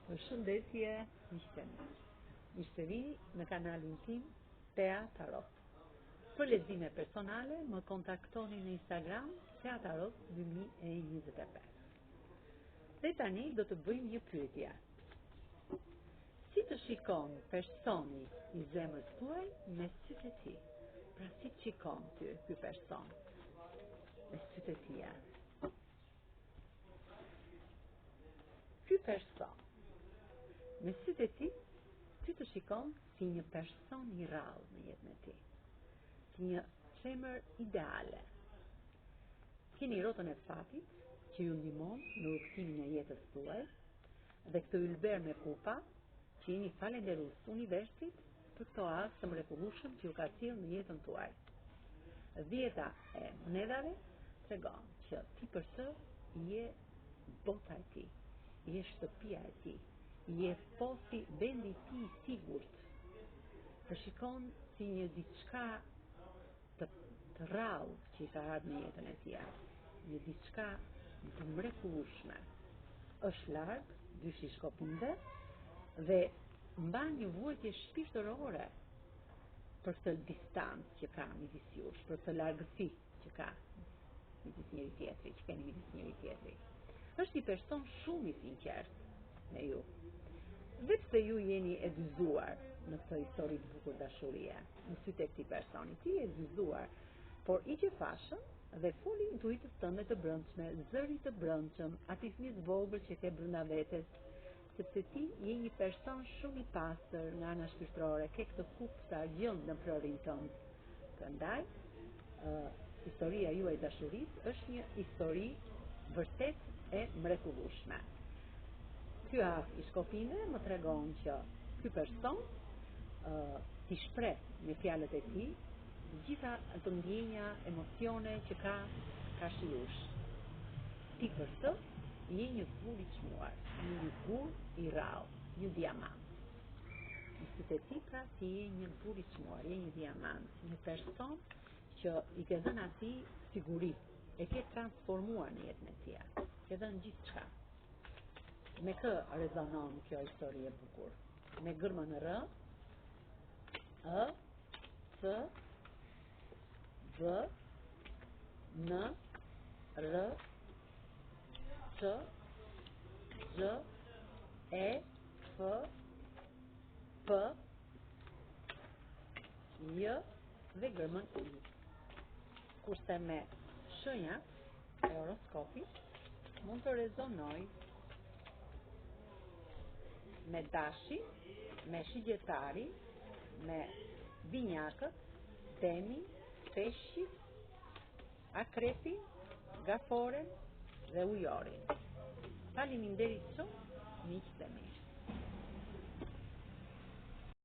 Përshëndetje, miqtë e mi. Mirë se vini në kanalin tim Tea Tarot. Për lexime personale më kontaktoni në Instagram Tea Tarot 2025. Dhe tani do të bëjmë një pyetje. Si të shikon personi i zemrës tuaj me sytë e tij? Pra si të shikon ty ky person me sytë e tij? Ky person, me sytë e tij, ty të shikon si një person i rrallë në jetën e tij, si një femër ideale. Keni rrotën e fatit që ju ndihmon në rrugëtimin e jetës tuaj dhe këtë ylber me kupa që jeni falënderues universit për këto as të mrekullueshëm që ju ka sjellë në jetën tuaj. Dhjeta e monedhave tregon që ti për të je bota e tij, je shtëpia e tij, je posi vendi i tij i sigurt. Të shikon si një diçka të, të rrallë që i ka ardhur në jetën e tij. Një diçka të mrekullueshme. Është larg, dyshi i shkopinjve dhe mban një vuajtje shpirtërore për këtë distancë që ka midis jush, për këtë largësi që ka midis njëri tjetrit, që keni midis njëri tjetrit. Është një person shumë i sinqertë me ju. Dhe pse ju jeni e dyzuar në këtë histori të bukur dashurie, në sytë e këtij personi, ti je e dyzuar, por hiqe fashën dhe foli intuitës tënde të brendshme, zërit të brendshëm, atij fëmijës vogël që ke brenda vetes, sepse ti je një person shumë i pastër nga ana shpirtërore, ke këtë kupë të argjendtë në florin tënd. Prandaj, ë historia juaj e dashurisë është një histori vërtet e mrekullueshme. Ky as i shkopinjve më tregon që ky person ë t'i shpreh me fjalët e tij gjitha ato ndjenja, emocione që ka karshi jush. Ti për të je një gur i çmuar, je një gur i rrallë, një diamant. Në sytë e tij pra ti je një gur i çmuar, je një diamant, një person që i ke dhënë atij siguri, e ke transformuar në jetën e tij. Ke dhënë gjithçka. Me kë rezonon kjo histori e bukur? Me gërmën R, Ë, C, B, N, R, C, Zh, E, F, P, J dhe gërmën I. Kurse me shenjat e horoskopit mund të rezonojë me dashin, me shigjetarin, me binjakët, demin, peshqit, akrepin, gaforen dhe ujorin. Faleminderit shumë, miqtë e mi.